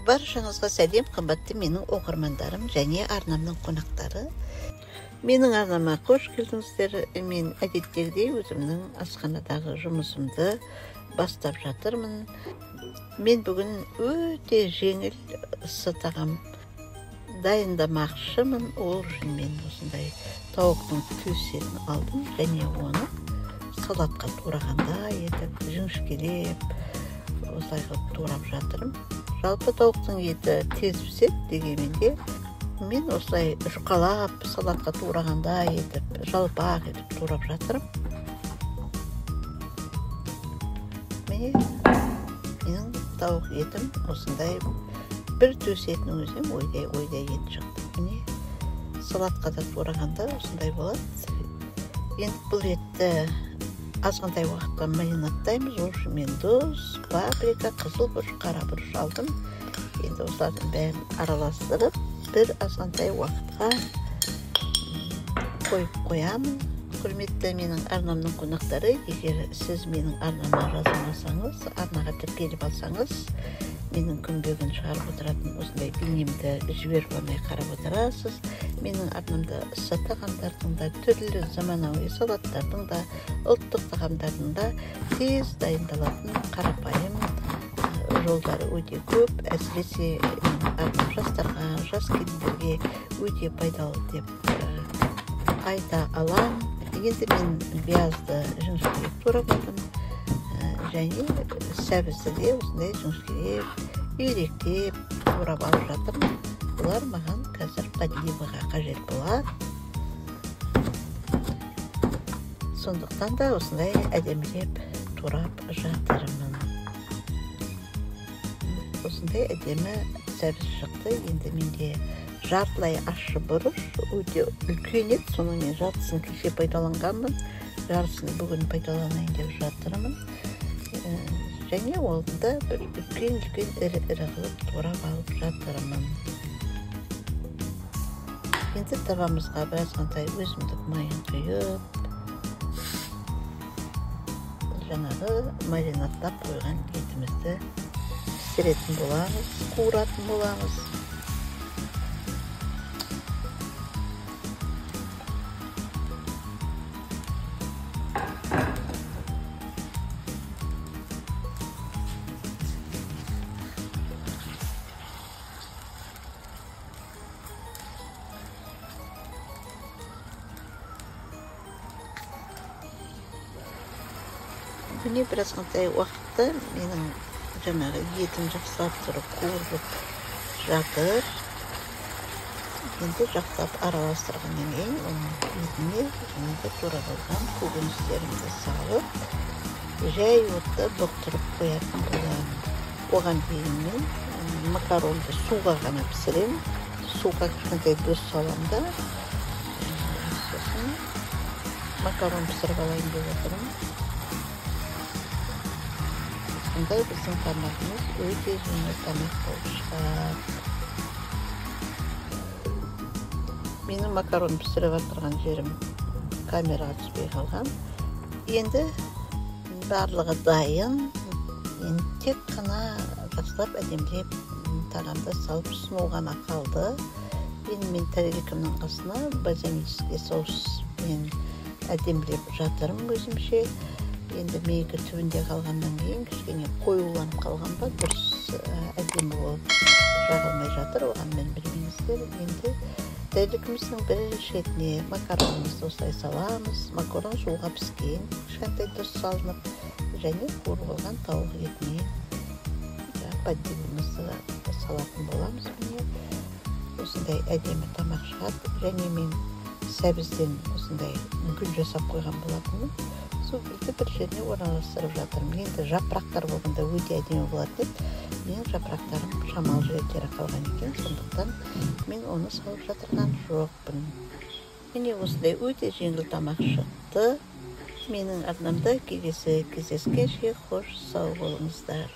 Баршаңызға сәлем, қымбатты менің оқырмандарым және арнамның қонақтары. Менің арнама қош келдіңіздер. Мен әдеттегідей өзімнің асханадағы жұмысымды бастап жатырмын. Мен бүгін өте жеңіл ысы тағам дайындамақшымын. Ол үшін мен осындай тауықтың төс етін алдым және оны салатқа турағандай етіп, жіңішкелеп осылай қылып турап жатырмын. Жалпы тауықтың еті тез піседі, дегенмен де мен осылай жұқалап салатқа турағандай етіп, жалпақ етіп турап жатырмын. Міне, менің тауық етім осындай бір төс етінің өзінен ойдай-ойдай ет шықты. Міне, салатқа да турағанда осындай болады. Енді бұл етті азғантай уақытқа маринадтаймыз. Ол үшін мен тұз, паприка, қызыл бұрыш, қара бұрыш алдым. Енді осылардың бәрін араластырып, бір азғантай уақытқа қойып қоямын. Құрметті менің арнамның қонақтары, егер сіз менің арнама жазылмасаңыз, арнаға тіркеліп алсаңыз, менің күнбе-күн шығарып отыратын осындай бейнемді жіберіп алмай қарап отырасыз. Менің арнамда ысы тағамдардың да, түрлі заманауи салаттардың да, ұлттық тағамдардың да тез дайындалатын қарапайым жолдары өте көп. Әсіресе менің арнам жастарға, жас келіндерге өте пайдалы деп айта аламын. Енді мен пиязды жіңішкелеп турап алдым және сәбізді де осындай жіңішкелеп, үйректеп турап алып жатырмын. Бұлар маған қазір подливаға қажет болады. Сондықтан да осындай әдемілеп турап жатырмын. Осындай әдемі сәбіз шықты. Енді менде жартылай ащы бұрыш, өте үлкен ет, соның мен жартысын кеше пайдаланғанмын, жартысын бүгін пайдаланайын деп жатырмын. Және оны да бір үлкен-үлкен ірі-ірі қылып турап алып жатырмын. Енді табамызға біразғантай өсімдік майын құйып, жаңағы маринадтап қойған етімізді пісіретін боламыз, қуыратын боламыз. Міне, біразғантай уақытта менің жаңағы етім жақсылап тұрып қуырылып жатыр. Енді жақсылап араластырғаннан кейін оның етіне жаңағы турап алған көкөністерімді салып, жай отта бұқтырып қоятын боламын. Оған дейін мен макаронды суға ғана пісіремін. Суға кішкентай тұз саламын да, сосын макарон пісіріп алайын деп отырмын. Сондай біздің тамағымыз өте жеңіл тамақ болып шығады. Менің макарон пісіріп отырған жерім камераға түспей қалған. Енді барлығы дайын. Енді тек қана жақсылап әдемілеп тағамды салып ұсыну ғана қалды. Енді мен тарелкамның қасына бальзамический соуспен әдемілеп жатырмын өзімше. Енді менікі түбінде қалғаннан кейін кішкене қоюланып қалған ба, дұрыс әдемі болып жағылмай жатыр, оған мән бермеңіздер. Енді тарелкамыздың бір шетіне макаронымызды осылай саламыз. Макарон суға піскен, кішкентай тұз салынып, және қуырылған тауық етіне подливамызды салатын боламыз. Міне, осындай әдемі тамақ шығады. Және мен сәбізден осындай гүл жасап қойған болатынмын. Сол гүлді бір жеріне орналастырып жатырмын. Енді жапырақтар болғанда өте әдемі болатын еді. Менің жапырақтарым шамалы жерлері қалған екен, сондықтан мен оны салып жатырған жоқпын. Міне, осындай өте жеңіл тамақ шықты. Менің арнамда келесі кездескенше қош сау болыңыздар.